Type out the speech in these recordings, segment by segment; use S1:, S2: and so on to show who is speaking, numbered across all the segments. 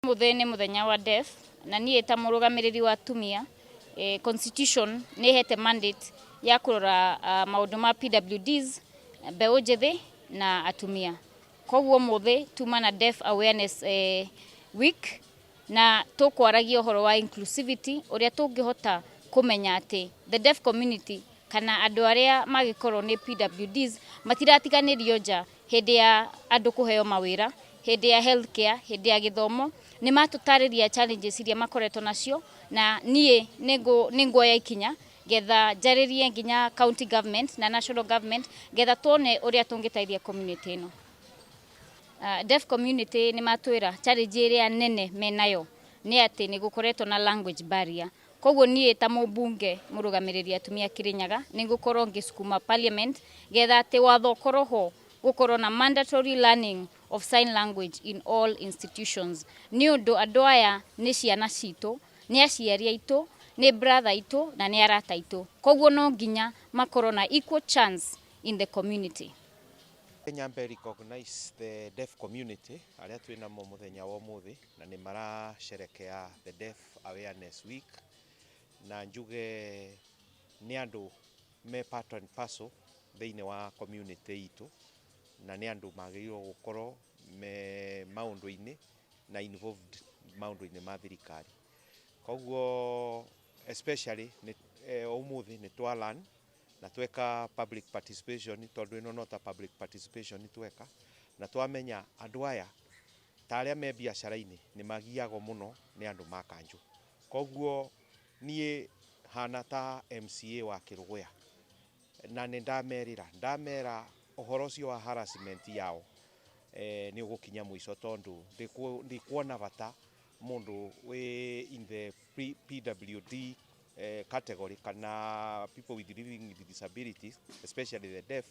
S1: Ũmũthĩ nĩ mũthenya wa deaf na niĩ ta mũrũgamĩrĩri wa atumia, constitution nĩ ĩhete mandate ya kũrora maũndũ ma PWDs, mbeũ njĩthĩ na atumia. Koguo ũmũthĩ tuma na Deaf Awareness Week na tũkwaragia ũhoro wa inclusivity, ũrĩa tũngĩhota kũmenya atĩ the deaf community kana andũ arĩa magĩkorwo nĩ PWDs matiratiganĩrio nja hĩndĩ ya andũ kũheo mawĩra, hĩndĩ ya healthcare, hĩndĩ ya gĩthomo. Nĩ matũtarĩria challenges iria makoretwo nacio, na niĩ nĩ nguoya ikinya getha njarĩrie nginya county government na national government getha tuone ũrĩa tũngĩteithia community ĩno. Deaf community nĩ matwĩra challenge ĩrĩa nene menayo nĩ atĩ nĩ gũkoretwo na language barrier. Koguo niĩ ta mũmbunge mũrũgamĩrĩri atumia Kirinyaga nĩ ngũkorwo ngĩcukuma parliament getha atĩ watho ũkorwo ho gũkorwo na mandatory learning of sign language in all institutions, nĩ ũndũ andũ aya nĩ ciana citũ, nĩ aciari aitũ, nĩ brother aitũ na nĩ arata aitũ. Koguo no nginya makorwo na equal chance in the community.
S2: Nyambe recognize the deaf community arĩa twĩ namo mũthenya wa ũmũthĩ na nĩ marasherekea the Deaf Awareness Week, na njuge nĩ andũ me part and parcel thĩinĩ wa community itũ, na nĩ andũ magĩrĩirwo gũkorwo me maũndũ-inĩ na involved maũndũ-inĩ ma thirikari. Koguo especially nĩ ũmũthĩ nĩ twa learn na tweka public participation, tondũ ĩno no ta public participation tweka, na twamenya andũ aya ta arĩa me biacara-inĩ nĩ magiagwo mũno nĩ andũ ma kanjũ. Koguo niĩ hana ta MCA wa Kĩrũgũya na nĩ ndamerĩra, ndamera ũhoro ũcio wa harassment yao nĩ ũgũkinya mũico, tondũ ndikuona bata mũndũ wĩ in the PWD category kana people with living with disabilities, especially the deaf,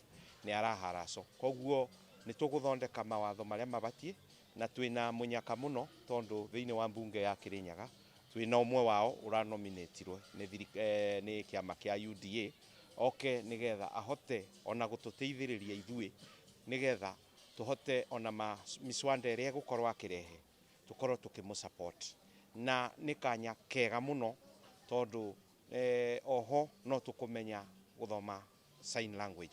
S2: nĩ araharacwo. Koguo nĩ tũgũthondeka mawatho marĩa mabatiĩ, na twĩna mũnyaka mũno tondũ thĩinĩ wa mbunge ya Kirinyaga twĩna ũmwe wao ũranominatirwo nĩ kĩama kĩa UDA oke nĩgetha ahote ona gũtũteithĩrĩria ithuĩ, nĩgetha tũhote ona miswanda ĩrĩa egũkorwo akĩrehe tũkorwo tũkĩmũ support. Na nĩ kanya kega mũno tondũ oho no tũkũmenya gũthoma sign language.